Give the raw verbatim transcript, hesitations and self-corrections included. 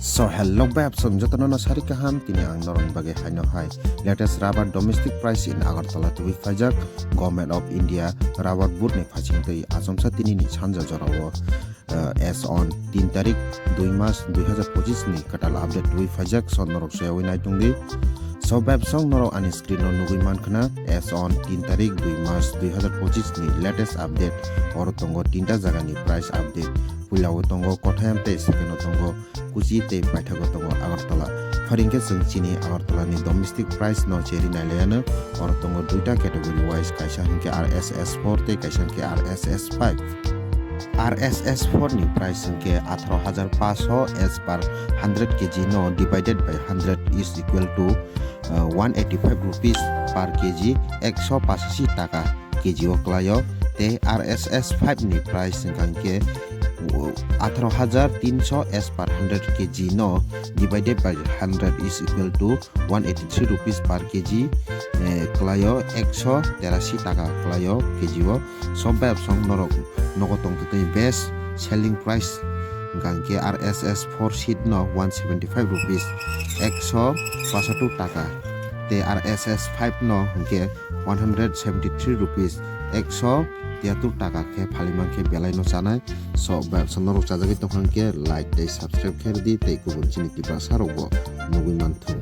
So hello bai absong jotono no sari kaham, tini ang norok bagwi haino hai latest rubber domestic price in Agartala tubui phaijak. Government of India rubber board ni phasing tei achomsa tini ni sanja jorao, uh, as on tin tarik dui mas dui hazar pochis ni kwtal update tubui phaijak. So norok soyawi nai tongdi. So bai absong norok ani screen o nugui mankhna as on tin tarik dui mas dui hazar pochis ni latest update. Oro tongo tinta jaga ni price update. Puila o tongo Kottayam tei second o tongo Kochi tei paithago tongo Agartala. Pharingkhe chwng chini Agartala ni domestic price no cheri nailaiano. Oro tongo duita category wise, kaisa hinkhe R S S four tei kaisa hinkhe R S S five. R S S four ni price hinkhe atharo hajar paso as per hundred K G no divided by hundred is equal to, uh, one eighty five rupees per K G, ekso pachashi taka K G o kwlaio. Tei R S S five ni price wngkha hinkhe, uh, atharo hajar tinso as per hundred K G no divided by hundred is equal to one eighty three rupees per K G, eh, kwlaio, ekso terashi taka kwlaio K G o. So bai absong norok nogo tongtwtwi best selling price wngkha hinkhe R S S four sheet no one seventy five rupees, ekso pasatu taka, tei R S S five no hinkhe one hundred seventy three rupees, ekso tiyatur taka khe phalimang khe belai no chanai. So bai absong norok chajagwi tongkha hinkhe like tei subscribe khe rwdi tei kubun chini Tiprasa rokbo nugui manthung.